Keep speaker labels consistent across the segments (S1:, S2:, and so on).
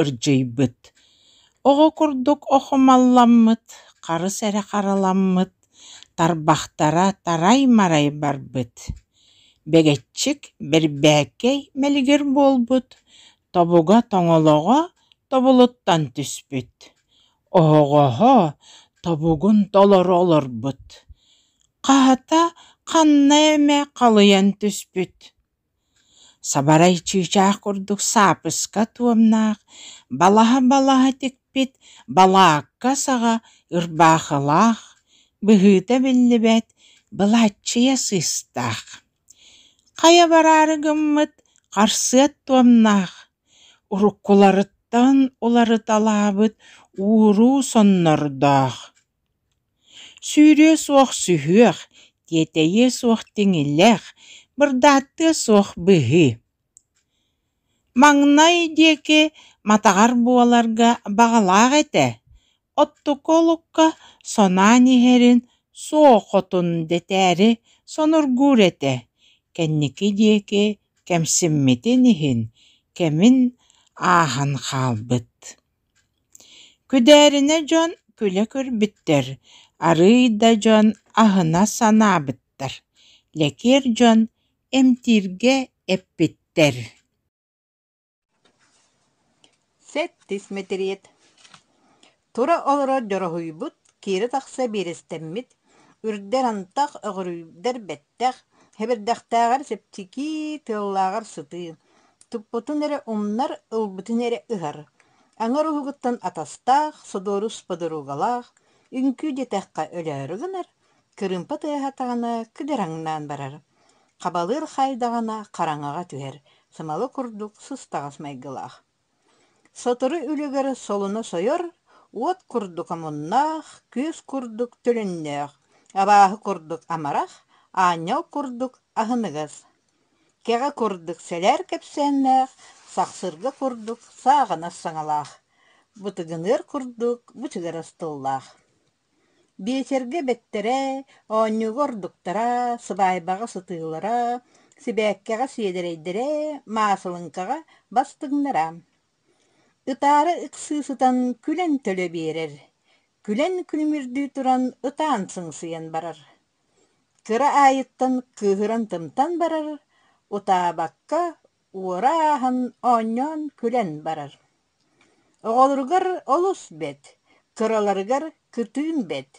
S1: Ырдьыйбыт, оҕо курдук окумалламмыт, харыс эрэ хараламмыт, тарбахтара тарай-марай барбыт, бэгэччик бэрбээкэй мэлигир буолбут, тобуга тоҥолоҕо тобулуттан түспүт, оһоҕоһо тобугун толору олорбут, хаһата ханна эмэ халыйан түспүт Сабарай чыычаах курдук саапыска туомнаах, балаһа-балаһа тикпит балаакка саҕа ырбаахылаах, быһыыта биллибэт былааччыйа сыыстаах, хайа бараары гыммыт харсыат туомнаах, уруккуларыттан уларыталаабыт ууруу соннордоох, сүүрүө суох сүһүөх, тиэтэйиэ суох тиҥилэх, бырдааттыа суох быһыы. Маҥнай диэки матаҕар буоларга баҕалаах этэ, оттуку олукка соноон иһэрин суох хотун дэтээри сонургуур этэ, кэнники диэки кэмсиммитин иһин кэмин ааһан хаалбыт. Күдээринэ дьон күлэ көрбүттэр, арыый да дьон аһына санаабыттар, Лэкиэр дьон эмтииргэ эппиттэр.
S2: Сэттис мэтириэт Тура олорор дьороһуйбут, киирэ-тахса биэрэстэммит, үрдэр антах, өҕүрүйдэр бэттэх, сэбирдэхтээҕэр чэпчэки, тыаллааҕар сытыы, туппутун эрэ умнар, ылбытын эрэ ыһар, аҥар уһугуттан атастаах, содуорус подругалаах, үҥкүү диэтэххэ өлөөрү гынар, кырыымпа тыаһаатаҕына кыдьараҥнаан барар, хабалыыр хаайдаҕына хараҥаҕа түһэр, сымала курдук сыстаҕас майгылаах. Сотору үлүгэр солуна сойор, уот курдук омуннаах, күөс курдук төлөннөөх, абааһы курдук амарах, аанньал курдук аһыныгас, кэҕэ курдук сэлээр кэпсээннээх, сахсырга курдук сааҕынас саҥалаах, бытыгыныар курдук бычыгырас тыллаах. Биэчэргэ бэттэрэ, оонньууга ордуктара, сыбаайбаҕа сытыылара, сибээккэҕэ сиэдэрэйдэрэ, маасылыҥкаҕа бастыҥнара. Ытаары ыксыы сытан күлэн төлө биэрэр, күлэн күлүмүрдүү туран ытаан сыҥсыйан барар. Кыра аайыттан кыыһыран-тымтан барар, утаабакка уора ааһан оонньоон күлэн барар. Оҕолоругар олус бэрт, кыраларыгар кытыын бэрт,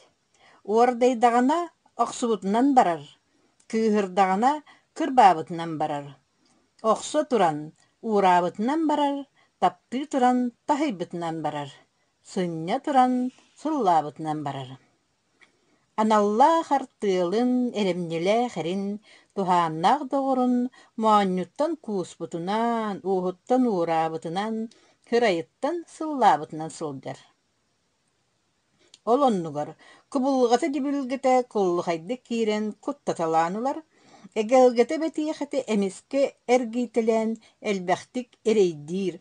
S2: уордайдаҕына охсубутунан барар, кыыһырдаҕына кырбаабытынан барар, охсо туран уураабытынан барар, таптыы туран таһыйбытынан барар, сынньа туран сыллаабытынан барар. Аналлаах артыалын, эрэмньилээх эрин, туһааннаах доҕорун моонньуттан кууспутунан, уоһуттан уураабытынан, кырайыттан сыллаабытынан сылдьар. Ол оннугар кубулҕата дьибилгэтэ куллухайдык киирэн куттаталаан ылар, эгэлгэтэ бэтиэхэтэ эмискэ эргийтэлээн элбэхтик эрэйдиир,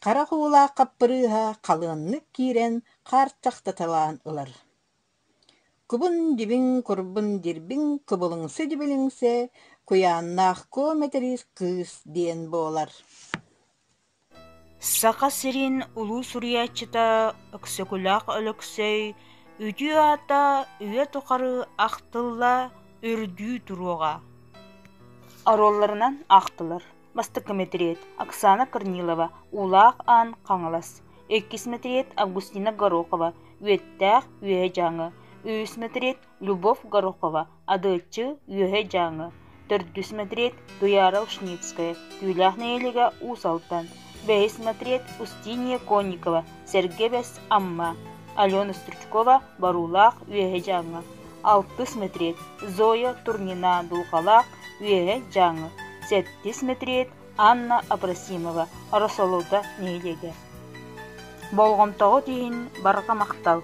S2: харах уулаах хаппырыыһа халыаннык киирэн хаарчахтаталаан ылар. Кубун-дьибиҥ, курбун-дьирбиҥ, кубулуҥса-дьибилиҥсэ, куйааннаах куо мэтириис кыыс диэн буолар.
S3: Саха сирин улуу суруйааччыта Өксөкүлээх Өлөксөй үтүө аата үйэ тухары ахтылла, үрдүү туруоҕа. Оруолларынан аахтылар: Бастакы мэтириэт Оксана Корнилова, Уулаах Аан Хаҥалас, иккис мэтириэт Августина Горохова, Үөттээх Үөһэ Дьааҥы, үһүс мэтириэт Любовь Горохова, Адыаччы Үөһэ Дьааҥы, төрдүс мэтириэт Туйаара Ушницкая, Түүлээх нэһилиэгэ Уус Алдан, бэһис мэтириэт Устинья Конникова, Сэргэ Бэс Амма, Алена Стручкова, Боруулаах Үөһэ Дьааҥы, алтыс мэтириэт Зоя Турнина, Дулҕалаах Үөһэ Дьааҥы, сэттис мэтириэт Анна Абросимова, Ороссолуода нэһилиэгэ. Болҕомтоҕут иһин барҕа махтал!